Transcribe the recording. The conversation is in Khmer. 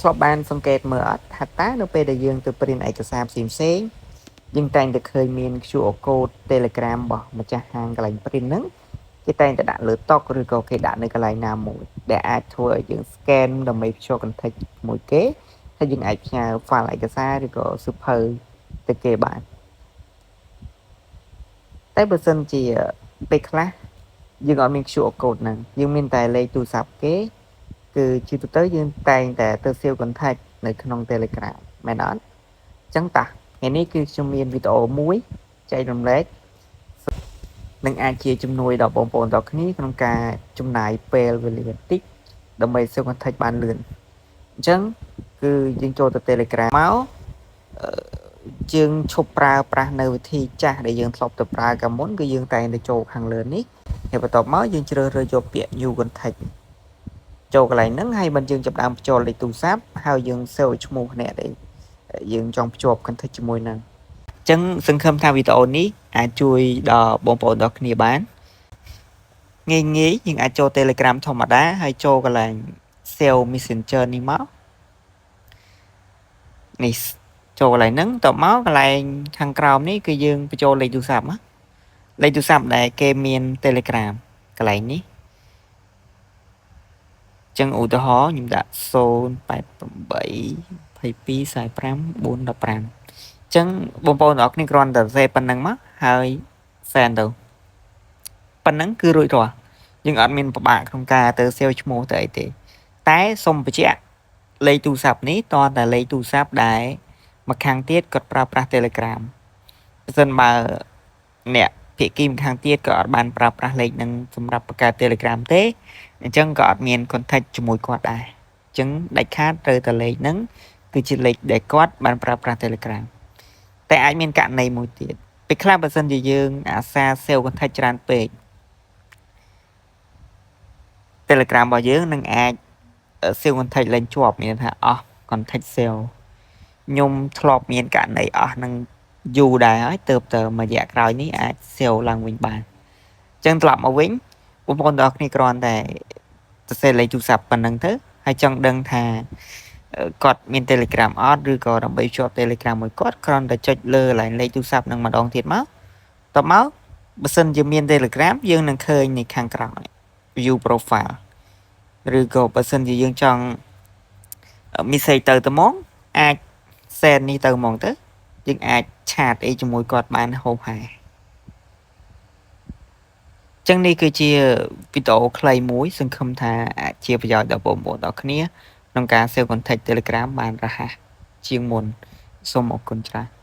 ធ្លាប់បានសង្កេតមើលអត់ថាតើនៅពេលដែលយើងទៅ print ឯកសារផ្សេងផ្សេងយើងតែងតែឃើញមាន QR code Telegram របស់ម្ចាស់ហាងកន្លែង print ហ្នឹងគេតែងតែដាក់លើតុឬក៏គេដាក់នៅកន្លែងណាមួយដែលអាចធ្វើឲ្យយើង scan ដើម្បីភ្ជាប់ contact មួយគេហើយយើងអាចផ្ញើ file ឯកសារឬក៏សៀវភៅទៅគេបានតែបើសិនជាពេលខ្លះយើងអត់មាន QR code ហ្នឹងយើងមានតែលេខទូរស័ព្ទគេគឺជាទូទៅយើងតែងតែទៅ save contact នៅក្នុង Telegram មែនអត់អញ្ចឹងតាថ្ងៃនេះគឺខ្ញុំមានវីដេអូមួយចែករំលែកនឹងអាចជាជំនួយដល់បងប្អូនទាំងគ្នាក្នុងការចំណាយពេលវេលាតិចដើម្បី save contact បានលឿនអញ្ចឹងគឺយើងចូលទៅ Telegram មកយើងឈប់ប្រើប្រាស់នៅវិធីចាស់ដែលយើងធ្លាប់ទៅប្រើកាលមុនគឺយើងតែងតែចូលខាងលើនេះហើយបន្ទាប់មកយើងជ្រើសរើសយកពាក្យ new contact ចូលកន្លែងហ្នឹងហើយមិនយើងចាប់ដើមបញ្ចូលលេខទូរស័ព្ទហើយយើង save ឈ្មោះអ្នកដែលយើងចង់ភ្ជាប់ contact ជាមួយនឹងអញ្ចឹងសង្ឃឹមថាវីដេអូនេះអាចជួយដល់បងប្អូនដល់គ្នាបានងាយងាយយើងអាចចូល Telegram ធម្មតាហើយចូលកន្លែង Save Messenger នេះមកនេះចូលកន្លែងហ្នឹងតមកកន្លែងខាងក្រោមនេះគឺយើងបញ្ចូលលេខទូរស័ព្ទណាលេខទូរស័ព្ទដែលគេមាន Telegram កន្លែងនេះចឹងឧទាហរណ៍ខ្ញុំដាក់088 22 45 415ចឹងបងប្អូនទាំងអស់គ្នាគ្រាន់តែសេប៉ុណ្ណឹងមកហើយ send ទៅប៉ុណ្ណឹងគឺរួចរាល់យើងអត់មានពិបាកក្នុងការទៅ save ឈ្មោះទៅអីទេតែសូមបញ្ជាក់លេខទូរស័ព្ទនេះតើតែលេខទូរស័ព្ទដែលម្ខាងទៀតគាត់ប្រើប្រាស់ Telegram បើសិនបើអ្នកភាគីម្ខាងទៀតក៏អត់បានប្រើប្រាស់លេខនឹងសម្រាប់បង្កើត Telegram ទេអញ្ចឹងក៏អត់មាន contact ជាមួយគាត់ដែរអញ្ចឹងដាច់ខាតត្រូវតែលេខហ្នឹងគឺជាលេខដែលគាត់បានប្រើប្រាស់ Telegram តែអាចមានករណីមួយទៀតពេលខ្លះបើសិនជាយើងអាសា save contact ច្រើនពេក Telegram របស់យើងនឹងអាច save contact លែងជាប់មានថាអស់ contact save ខ្ញុំធ្លាប់មានករណីអស់នឹងយូរដែរហើយទៅតែមួយរយៈក្រោយនេះអាច save ឡើងវិញបានអញ្ចឹងត្រឡប់មកវិញបងប្អូនទាំងអស់គ្នាគ្រាន់តែសរសេរលេខទូរស័ព្ទប៉ុណ្ណឹងទៅហើយចង់ដឹងថាគាត់មាន Telegram អត់ឬក៏ដើម្បីភ្ជាប់ Telegram មួយគាត់គ្រាន់តែចុចលើកន្លែងលេខទូរស័ព្ទនឹងម្ដងទៀតមកតមកបើសិនជាមាន Telegram យើងនឹងឃើញនៅខាងក្រោយ view profile ឬក៏បើសិនជាយើងចង់ message ទៅទៅហ្មងអាច send នេះទៅហ្មងទៅយើងអាច chat អីជាមួយគាត់បានហូបហែចឹងនេះគឺជាវីដេអូខ្លីមួយសង្ឃឹមថាអាចជាប្រយោជន៍ដល់បងប្អូនទាំងគ្នាក្នុងការ save contact Telegram បានរហ័សជាងមុនសូមអរគុណច្រើន។